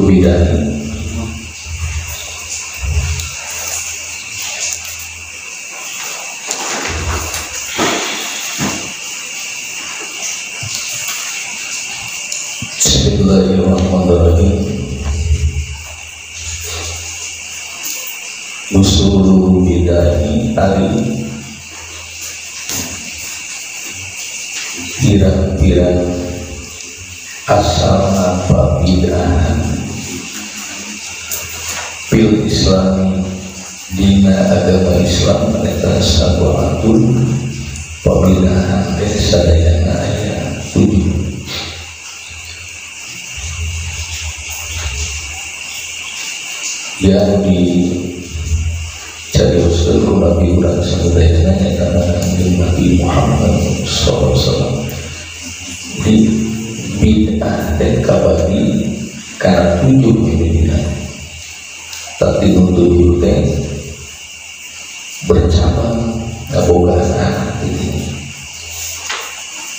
Bid'ah. Bismillahirrahmanirrahim. Usul bid'ah tadi pirang-pirang asal napa bid'ah fil islami dina agama Islam eta sabuatun pabid'ahan teh sadayana aya 7. Yang dicarioskeun ku Nabi urang sadayana nyaeta Kanjeng Nabi Muhammad sallallahu alaihi wasallam. Di bid'ah teh kabagi kana 7 bid'ah. Tapi nu 7 teh bercabang ngabogaan anak ini.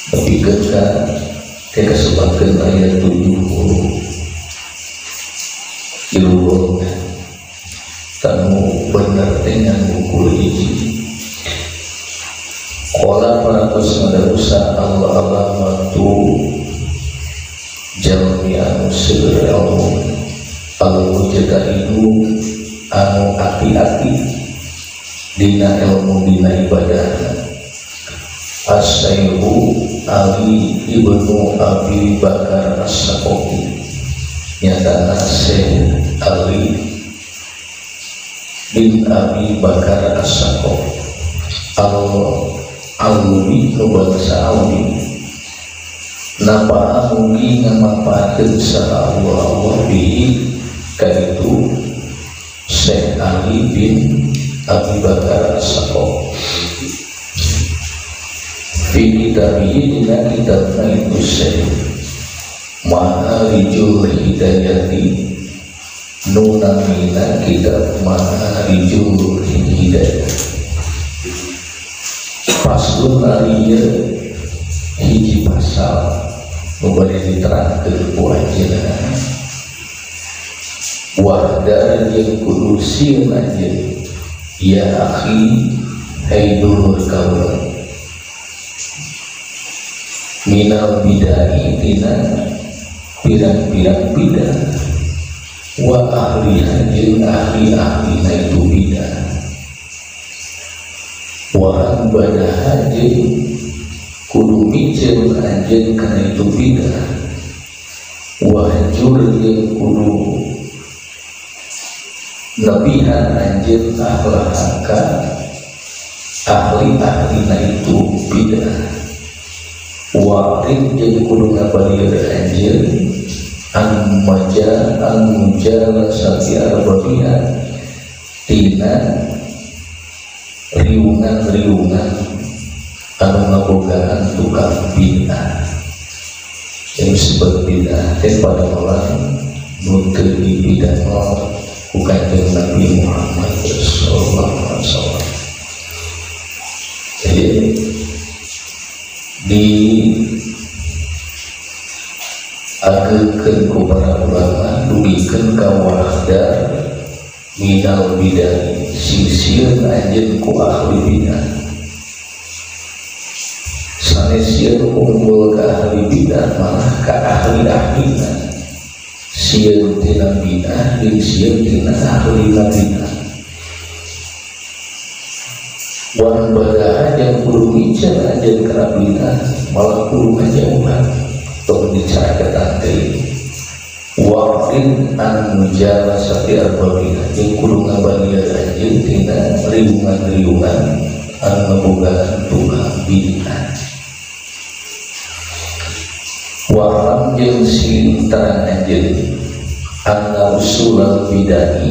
Tapi ketika kasebutkeun aya 70 ilmu tanu bener dengan ukur hiji. Qala paratus madarusa Allah alamatu jalmi anu seueur ilmu al-mujtahidu anu ati-ati dina ilmu dina ibadah As-Sayyidu Ali ibnu Abi Bakar As-Saqafi nyatana Syekh Ali bin Abi Bakar As-Saqafi al-Alwi nu bangsa Alwi napa mugi ngamanfaatkeun saha Allah Allah bihi ka itu Syekh Ali bin Abi Bakar As-Saqafi fi kitabihi dina kitabna itu Syekh Ma'arijul Hidayati nunamina kitab Ma'arijul Hidayah. Paslon ari hiji pasal nu bade diterangkeun ku anjeunna wahdar jeung kudu sieun anjeun ya akhi hai dulur kaula minal bid'ah tina pirang-pirang bidah wa ahliha jeung ahli-ahlina itu bidah wa badaha jeung kudu miceun anjeun kana itu bidah wa hajur jeung kudu nebihan anjeun ahlaha ka ahli-ahlina itu bidah wa rid jeung kudu ngabalir anjeun an maja an mujalasati arbabiha tina riungan-riungan anu ngabogaan tukang bid'ah yang disebut bid'ah teh pada orang nu teu dibid'ah ku Kanjeng Nabi Muhammad sallallahu alaihi wasallam. Jadi di agengkeun ku para ulama dugikeun ka wahdar minal bidah sing sieun anjeun ku ahli bidah sanes sieun unggul ka ahli bidah malah ka ahli-ahlina sieun tina bidah jeung sieun tina ahlina bidah wan badaha jeung kudu miceun anjeun kana bidah malah kudu ngajauhan tong dicaraketan teh waqin an mujalasati arbabiha jeung kudu ngabalieur anjeun tina riungan-riungan anu ngabogaan tukang bid'ah wa jeung sing terang anjeun anna usulal bid'ah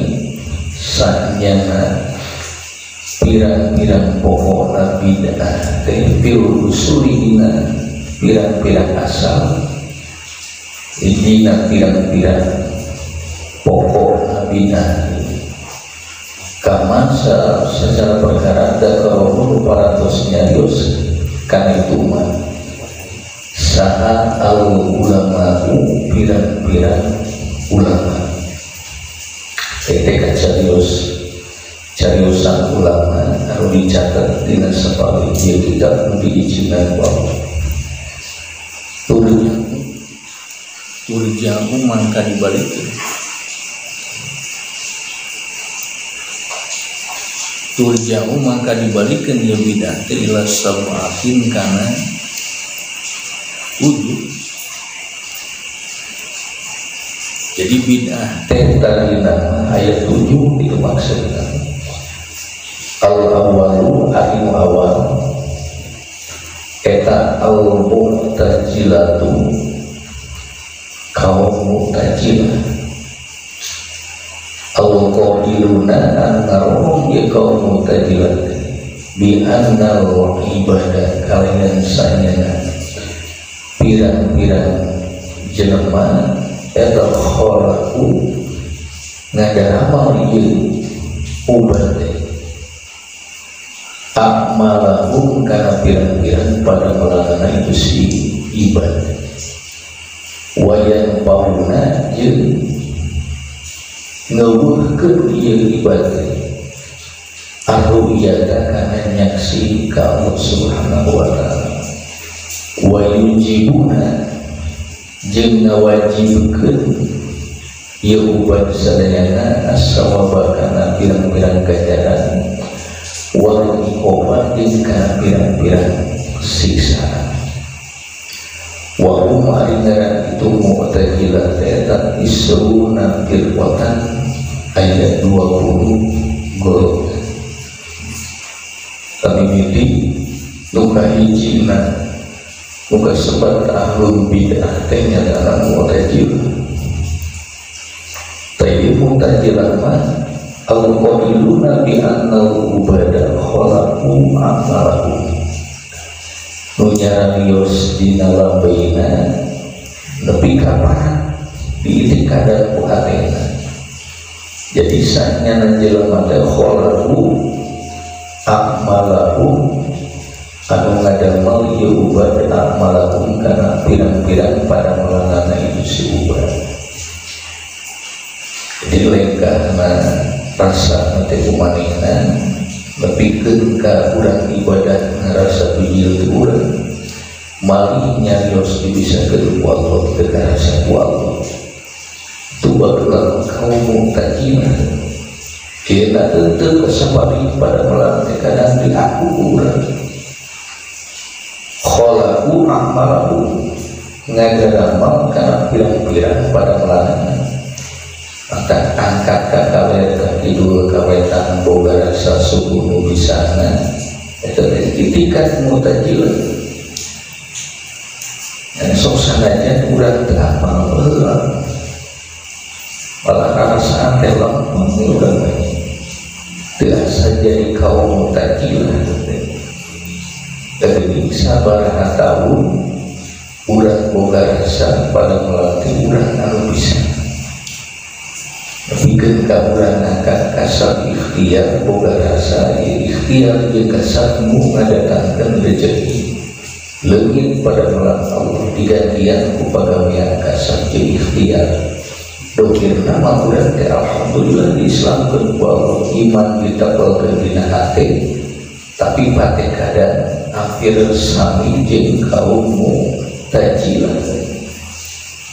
sanyana pirang-pirang pokokna bid'ah teh fil usuli dina pirang-pirang asal dina pirang-pirang pokok bid'ah kama secara perkara dakarohu parantos nyarios kana itu mah saha al ulama'u pirang-pirang ulama. Teh kacarios cariosan ulama anu dicatat dina sapalih ieu kitab nu diizinan ku Allah. Turja'u mangka dibalikeun. Turja'u mangka dibalikeun ieu bidah teh ila sab'atin kana tujuh. Jadi bid'ah teh tadina ayat 7 itu maksudna. Al awwalu ari awal eta al mu'tazilatu kaum mu'tazilah al qailuna annarum ya kaum mu'tazilah bi annal ibadah kalian sanyana pirang-pirang jelema eta khalaku ngadamal ieu ubat akmalahum kana pirang-pirang pada melalana itu si ibadah wayan pauna jeung ngeuweuhkeun ieu ibadah arru'yata kana nyaksi ka Allah Subhanahu wa ta'ala wa yujibuna jeung ngawajibkeun ieu ubat sadayana as-sawaba kana pirang-pirang ganjaran wal iqoba jeung kana pirang-pirang siksaan. Wa hum ari ngaran itu mu'tazilah eta isruna firqatan ayat 20 golongan. Kamimiti nu kahijina muka sebat ahlul bid'ah teh nyatana mu'tazilah. Tayyib mu'tazilah mah al-qailuna bi annal ubada khalaqu a'malahum nu nyarios dina lambeina nepi ka diitikadan ku hatena. Jadi sanyana jelema teh khalaqu a'malahum anu ngadamel ieu ubad a'malahum kana pirang-pirang pada melanana itu si ubad. Jadi lengkahna rasa teh kumanehna nepikeun ka urang ibadah ngarasa bijil teu urang malih nyarios dibisakeun ku Allah teu karasa ku Allah. Itu bageula kaum mu'tazilah. Kita teu kasabari pada melan teh kadang diaku ku urang. Khalaqu a'malahu ngagaramal kana pirang-pirang pada melanana. Maka angkat ka kawer ka kidul ka wetan boga rasa suku nu bisana eta teh itikat mu'tazilah. Dan sok sanajan urang teu apal baheula malah karasaan teh lempeng urang teh teu asa jadi kaum mu'tazilah teh. Tapi sabaraha taun urang boga rasa pada melatih urang anu bisa. Nepikeun ka urang ngangkat kasab ikhtiar boga rasa ikhtiar jeung kasabmu ngadatangkeun rejeki leungit pada melat Allah digantian ku pagawean kasab jeung ikhtiar. Dokirna mah urang teh alhamdulillah diislamkeun ku Allah, iman ditapelkeun dina hate, tapi pate kadang hampir sami jeung kaum mu'tazilah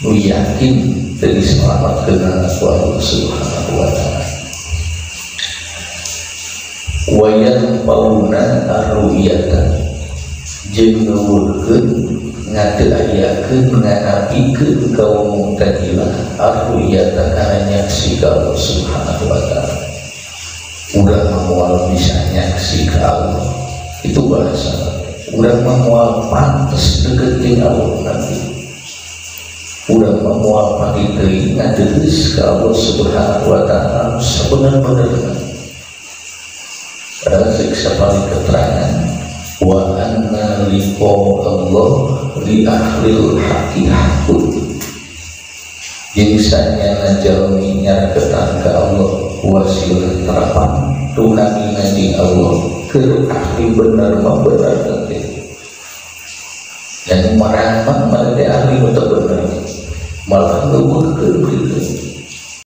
nu yakin teu diselamatkeun ku Allah Subhanahu wa ta'ala. Wa yanfauna arru'yata jeung ngeuweuhkeun ngateu ayakeun nganapikeun kaum mu'tazilah arru'yata kana nyaksi ka Allah Subhanahu wa ta'ala. Urang mah moal bisa nyaksi ka Allah, itu bahasa urang mah moal pantes deket jeung Allah nanti. Urang mah moal pati teuing ngadeus ka Allah Subhanahu wa ta'ala sabener-benerna. Padahal siksa paling keterangan wa anna liqa Allah li ahlil haqqi haqqun jeung sanyana jalmi nyarketan ka Allah wasilah terapan tunangina jeung Allah keur ahli bener mah bener teh. Dan marang mah teh ahli nu teu bener malah ngeuweuhkeun kitu.